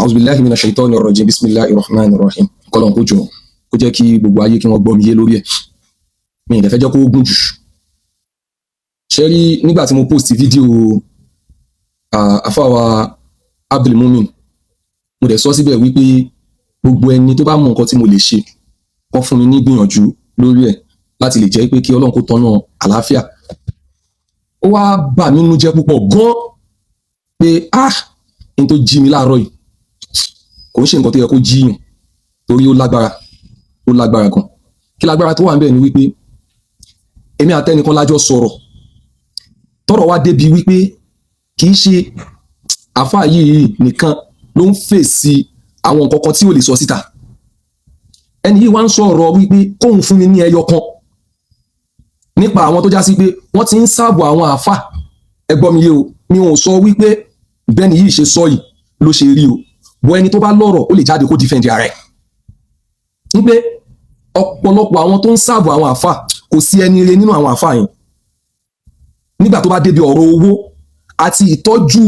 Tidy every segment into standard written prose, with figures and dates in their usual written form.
A'udhu billahi minash shaitani rrajim. Bismillahir rahmanir rahim. Kọ́lọ́n kó jọ kó jẹ́ kí gbogbo ayé kí wọ́n gbọ́ mi yé lórí ẹ̀. Mi ì dẹ̀ fẹ́ jẹ́ kó gùn jù. Ṣé rí, nígbà tí mo post fídíò àfáwà Abdul Mumin, mo dẹ̀ sọ síbẹ̀ wípé gbogbo ẹni tó bá mọ nǹkan tí mo lè ṣe, kó fún mi ní gbìyànjú lórí ẹ̀ láti lè jẹ́ pé kí Ọlọ́run kó tọ́nà àlàáfíà. Ó wá bà mí nínú jẹ́ púpọ̀ gan pé, ah, n tó jí mi láàárọ̀ yìí kò ń ṣe nǹkan tó yẹ kó jíyàn, torí ó lágbára, ó lágbára gan. Kí lágbára tó wà níbẹ̀ ni wípé èmi àtẹnìkan lájọ sọ̀rọ̀, tọ́rọ̀ wá débi wípé kì í ṣe àáfàá yìí nìkan ló ń fèsì àwọn nǹkan kan tí ò lè sọ síta. Ẹni yìí wá ń sọ̀rọ̀ wípé kóun fún mi ní ẹyọ kan nípa àwọn tó já sí pé wọ́n ti ń serve àwọn àáfàá. Ẹ gbọ́ mi yé o, mi ò sọ wípé bẹ́ẹ̀ni yìí ṣe sọ yìí ló ṣe rí o, bọ́ ẹni tó bá lọ́rọ̀, ó lè jáde kó defend ara ẹ̀, wípé ọ̀pọ̀lọpọ̀ àwọn tó ń serve àwọn àáfàá, kò sí ẹni ire nínú àwọn àáfàá yẹn nígbà tó bá débi ọ̀rọ̀ owó àti ìtọ́jú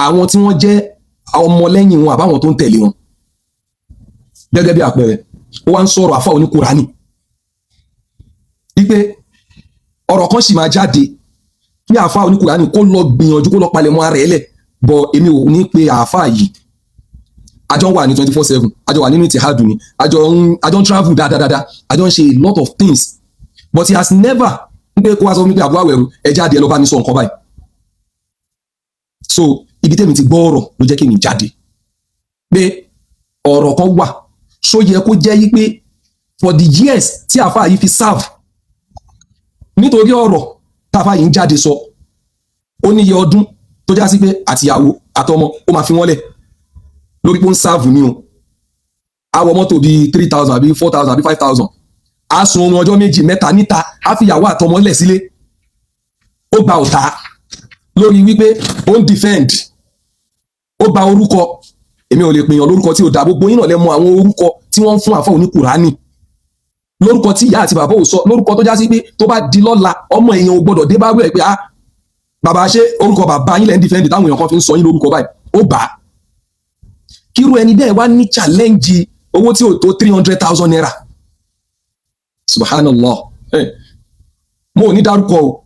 àwọn tí wọ́n jẹ́ ọmọlẹ́yìn wọn àbáwọn tó ń tẹ̀lé wọn. Gẹ́gẹ́ bí àpẹẹrẹ, ó wá ń sọ̀rọ̀ àfáà oníkùránì wípé ọ̀rọ̀ kan sì máa jáde kí àfáà oníkùránì kó lọ gbìyànjú, kó lọ palẹ̀mọ́ ara ẹ̀ lẹ̀ bọ̀. Èmi ò ní pe àfáà yìí. Àjọ wà ní 24/7, àjọ wà nínú ìtìhádù ni, àjọ ń travel dáadáa, àjọ ń ṣe a lot of things, but he has never ń pé kó wá sọ fún mi pé, "Àbúrò àwẹ̀rù, ẹ jáde, ẹ lọ bá mi sọ nǹkan báyìí." So ibi tẹ́mi ti gbọ́ ọ̀rọ̀ ló jẹ́ kí mi jáde pé ọ̀rọ̀ kan wà ṣó yẹ kó jẹ́ yí pé for the years tí àfáà yìí fi serve, nítorí ọ̀rọ̀ táfáà yìí ń jáde sọ, ó níye ọdún tó já sí pé àtìyàwó àtọmọ ó máa fi wọ́n lẹ̀ lórí pé ó ń serve ní o. Á wọ mọ́tò bíi 3,000 àbí 4,000 àbí 5,000, á sun oorun ọjọ́ 2, 3 níta, á fi ìyàwó àtọmọ lẹ̀ sílé. Ó gba ọ̀tá lórí wípé ó ń defend, ó gba orúkọ. Èmi ò lè pèèyàn lórúkọ tí ò dá. Gbogbo yín náà lẹ mọ àwọn orúkọ tí wọ́n ń fún àfọ oníkùránì, lórúkọ tí ìyá àti bàbá ò sọ, lórúkọ tó já sí pé tó bá di lọ́la, ọmọ èèyàn ò gbọ́dọ̀ dé bá rẹ̀ pé, "Ah, bàbá, ṣé orúkọ bàbá yín lẹ́ ń defend táwọn èèyàn kan fi ń sọ yín lórúkọ báyìí?" Ó bá a kírú ẹni bẹ́ẹ̀ wá ní challenge owó tí ò tó ₦300,000. Subhanallah. Mo ò ní dárúkọ o.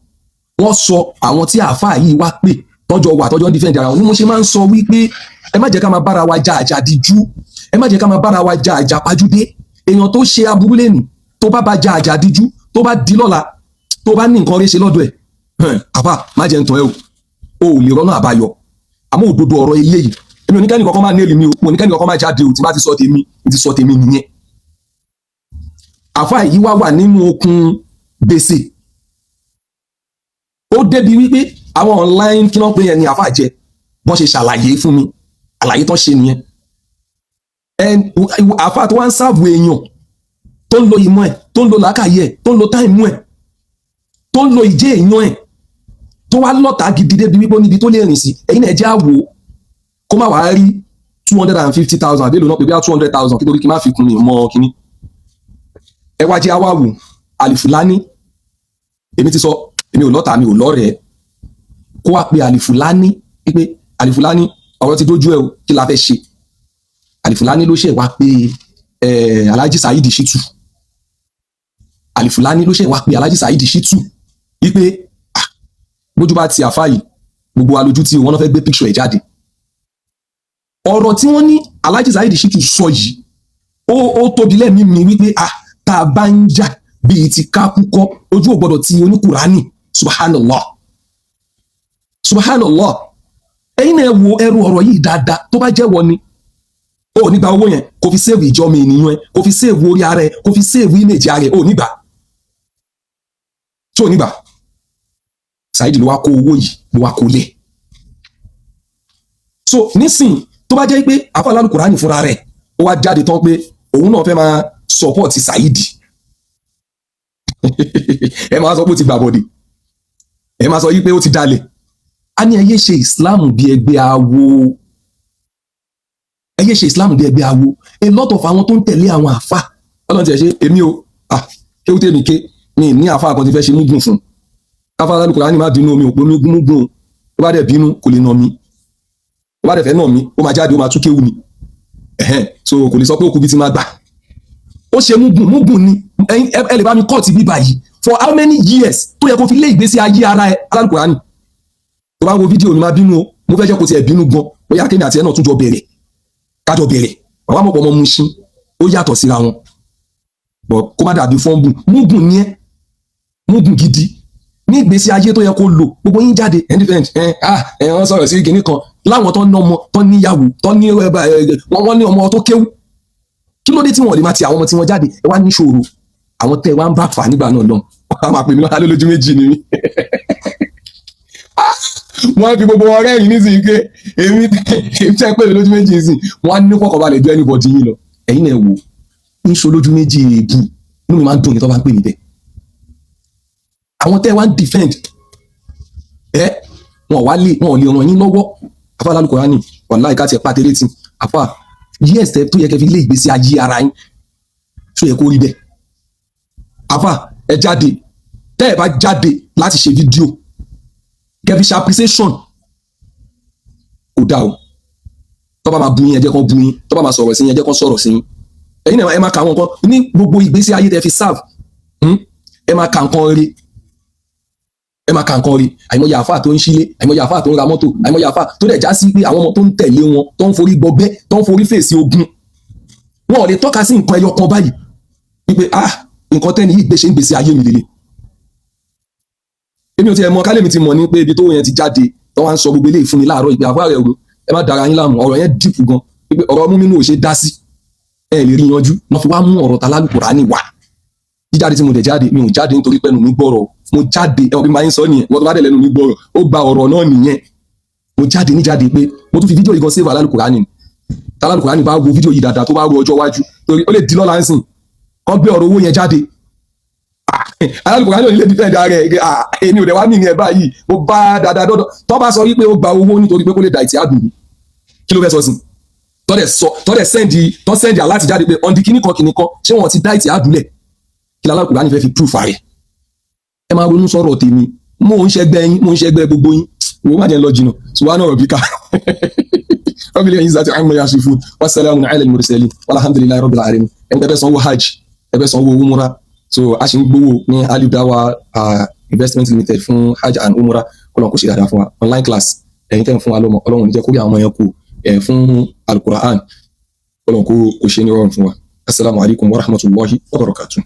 Wọ́n sọ àwọn tí àáfàá yìí wá pè tọ́jọ́ wà, tọ́jọ́ ń defend ara wọn ni. Mo ṣe máa ń sọ wípé ẹ má jẹ́ ká máa bára wa jà àjàdíjú, ẹ má jẹ́ ká máa bára wa jà àjàpájúdé. Èèyàn tó ṣe aburú lẹ́nu, tó bá bá jà àjàdíjú, tó bá di lọ́la, tó bá ní nǹkan rí ṣe lọ́dọ̀ ẹ̀, àbá má jẹ́ ń tàn ẹ́ o, o ò lè rọ́nà àbáyọ. Àmọ́ òdodo ọ̀rọ̀ eléyìí, èmi ò ní kẹ́ni kankan máa nail mi o, mo ní kẹ́ni kankan máa jáde o. Tí bá ti sọ tèmi, ti sọ tèmi nìyẹn. Àfáà yìí wá wà nínú okùn gbèsè. Ó débi wípé àwọn online kí wọ́n pè yẹn ni àfáà jẹ. Bọ́n ṣe ṣàlàyé fún mi, àlàyé tán ṣe nìyẹn. Àfáà tó wá ń serve èèyàn, tó ń lo ìmọ̀ ẹ̀, tó ń lo làákàyè ẹ̀, tó ń lo time ẹ̀, tó ń lo ìjẹ́ èèyàn ẹ̀, tó wá lọ́tà gidi débi wípé ó níbi tó lè rìn sí, ẹ̀yin náà jẹ́ àwò kó má wàá rí 250,000 àbí èlò náà pé bí i 200,000, kí torí kí n má fi kún mi mọ́ kínní. Ẹ wá jẹ́ àwa wò Àlìfùlání. Èmi ti sọ, èmi ò lọ́tà, mi ò lọ́rẹ̀ẹ́. Kó wá pe Àlìfùlání wípé, "Àlìfùlání, ọ̀rọ̀ ti dójú ẹ o, kí la fẹ́ ṣe?" Àlìfùlání ló ṣe wá pé Alhaji Saheed Shittu. Àlìfùlání ló ṣe wá pé Alhaji Saheed Shittu wípé, ah, bójú bá ti àfá yìí, gbogbo wa lójú tí wọn náà fẹ́ gbé picture ẹ̀ jáde. Ọ̀rọ̀ tí wọ́n ní Alhaji Saheed Shittu sọ yìí, ó tóbi lẹ́mìí mi wípé, ah, tá a bá ń jà bíi ti kákúkọ́, ojú ò gbọ́dọ̀ ti oníkùránì. Subhanallah, subhanallah. Ẹ̀yin náà wo ẹrù ọ̀rọ̀ yìí dáadáa. Tó bá jẹ́ wọ ni, ó ní gba owó yẹn kó fi save ìjọmọ ènìyàn ẹ, kó fi save orí ara ẹ, kó fi save image ara ẹ, ó ní gbà tí ò ní gbà. Saheed ló wá kó owó yìí, ló wá kó lẹ̀. So nísìn, tó bá jẹ́ pé àfàlálù kùránì fúnra rẹ̀, ó wá jáde tán pé òun náà fẹ́ máa support Saheed, ẹ máa sọ pé ó ti gbàbọ̀dè, ẹ máa sọ yí pé ó ti dalẹ̀. A ní ẹ yé ṣe Islam bí ẹgbẹ́ awo, ẹ yé ṣe Islam bí ẹgbẹ́ awo. A lot of àwọn tó ń tẹ̀lé àwọn àfà, Ọlọ́run ti ẹ̀ ṣe èmi o, ah, kéwú tèmi ké mi ní àfà kan ti fẹ́ ṣe múgùn fún àfà Al-Kùránì. Má bínú, omi òpó múgùn o. Tó bá dẹ̀ bínú, kò lè nà mí. Tó bá dẹ̀ fẹ́ nà mí, ó máa jáde, ó máa tú kéwú ni. Ẹ̀hẹ́n, so kò lè sọ pé ó kú bí ti máa gbà. Ó ṣe mugun mugun ni. Ẹ̀yin ẹ lè bá mi kọ́ọ̀tì bíbá yìí. For how many years tó yẹ kó fi lé ìgbésí ayé ara ẹ? Alálùkùránì, tó bá ń wo fídíò mi, máa bínú o. Mo fẹ́ jẹ́ kó tiẹ̀ bínú gan. Bóyá kémi àti ẹ náà tún jọ bẹ̀rẹ̀, kájọ bẹ̀rẹ̀. Bàbá mọ̀pọ̀ ọmọ Mushin, ó yàtọ̀ síra wọn bọ̀, kó má dàbí fọ́nbù. Mugun ni ẹ́, mugun gidi. Ní ìgbésí ayé tó yẹ kó lò, gbogbo yín jáde independent ẹ ah ẹ wọ́n sọ̀rọ̀ sí kinní kan láwọn tó ń ná ọmọ, tó níyàwó, tó ní ẹ wọ́n ní ọmọ tó kéwú. Kí ló dé tí wọ́n lè máa ti àwọn ọmọ tí wọ́n jáde? Ẹ wá níṣòro àwọn tẹ́ ẹ wá ń bá fà nígbà náà lọ, wọ́n á máa pè mí lọ́la lójú méjì ni mí. Wọ́n á fi gbogbo ọ̀rẹ́ yìí nísìnyí pé èmi tẹ́ pé mi lójú méjì nísìnyí. Wọ́n á ní fọkànbalẹ̀ ju anybody yín lọ. Ẹ̀yin náà wò ń ṣe olójú méjì èébú. Inú mi máa ń dùn ní tó bá ń pè mí bẹ́ẹ̀. Àwọn tẹ́ wá ń defend ẹ, wọn wá lè, wọn ò lè ràn yín lọ́wọ́. Afa Alálùkùránì, wàláhì, ká tiẹ̀ pàtẹ́lẹ́ tì. Afa, years tẹ tó yẹ kẹ́ fi lé ìgbésí ayé ara yín, tó yẹ kó rí bẹ́ẹ̀? Afa, ẹ jáde. Tẹ́ ẹ bá jáde láti ṣe fídíò kẹ́ fi ṣe appreciation, kò dáa o. Tó bá máa bu yín, ẹ jẹ́ kó bu yín. Tó bá máa sọ̀rọ̀ sí yín, ẹ jẹ́ kó sọ̀rọ̀ sí yín. Ẹ̀yin náà, ẹ máa ka àwọn nǹkan ní gbogbo ìgbésí ayé tẹ́ fi serve. Ẹ máa ka nǹkan rí, ẹ máa ka nǹkan rí. Àìmọye àáfàá tó ń sílé, àìmọye àáfàá tó ń ra mọ́tò, àìmọye àáfàá tó dẹ̀ já sí pé àwọn ọmọ tó ń tẹ̀lé wọn, tó ń forí gbọgbẹ́, tó ń forí fèsì ogun, wọn ò lè tọ́ka sí nǹkan ẹyọ kan báyìí wípé, "Ah, nǹkan tẹ́ni yìí gbéṣe ń gbèsè ayé mi lélẹ̀." Èmi ò tiẹ̀ mọ kálẹ̀. Mi ti mọ̀ ní pé ibi tó yẹn ti jáde tó wá ń sọ gbogbo eléyìí fún mi láàárọ̀ ìpè àfáà rẹ̀ o. Ẹ má dara yín láàmú, ọ̀rọ̀ yẹn dìpù gan, wípé ọ̀rọ̀ mú mímú ò ṣe dá sí, ẹ lè rí yanjú. Wọ́n fi wá mú ọ̀rọ̀ t'Alálùkùránì wá. Jíjáde tí mo dẹ̀ jáde, mi ò jáde nítorí pé ẹnu mi gbọ́rọ̀. Mo jáde, ẹ wọ́n bí máa ń sọ nìyẹn. Wọ́n tó bá dẹ̀ lẹ́nu mi gbọ́rọ̀, ó gba ọ̀rọ̀ náà nìyẹn. Mo jáde níjáde pé mo tún fi fídíò yìí gan save Alálùkùránì. T'Alálùkùránì bá wo fídíò yìí dáadáa, tó bá wo ọjọ́ iwájú, torí ó lè di lọ́la ń sìn kọ́ gbé ọ̀rọ̀ owó yẹn jáde, Alálùkùránì ò ní lè defend ara ẹ̀. Èmi ò dẹ̀ wá mí ní ẹ̀ báyìí. Mo bá dáadáa dọ́dọ̀ tó bá sọ wípé ó gba owó nítorí pé kó lè da ìtì àdùn, kí ló fẹ́ sọ sí? Tọ́dẹ̀ sọ, tọ́dẹ̀ send, tọ́ send alert jáde pé ọ̀ndì kíní kan kíní kan, ṣé wọ́n ti dá ìtì àdùlẹ̀? Kí l'Alálùkùránì fẹ́ fi proof rẹ̀? Ẹ máa ronú sọ̀rọ̀ tèmi. Mo ń ṣẹgbẹ́ yín, mo ń ṣẹgbẹ́ gbogbo yín. Wo, má jẹ́ ń lọ jìnnà. Subhana rabbika rabbil izzati amma yasifun, wassalamun ala al-mursalin, walhamdulillahi rabbil alamin. Ẹni tẹ́ fẹ́ sanwó hajj, ẹ fẹ́ sanwó umura, so a ṣe ń gbowó ní Alidawa Investment Limited fún hajj and umura. Kọ́lọ́n kò ṣe dáadáa fún wa. Online class, ẹ̀yin tẹ́ ń fún wa lọ́mọ, Ọlọ́run ní jẹ́ kórè àwọn ọmọ yẹn kú ẹ̀ fún alukur'an. Kọ́lọ́n kó ṣe ní rọrùn fún wa. Assalamu alaikum wa rahmatullahi wa barakatuh.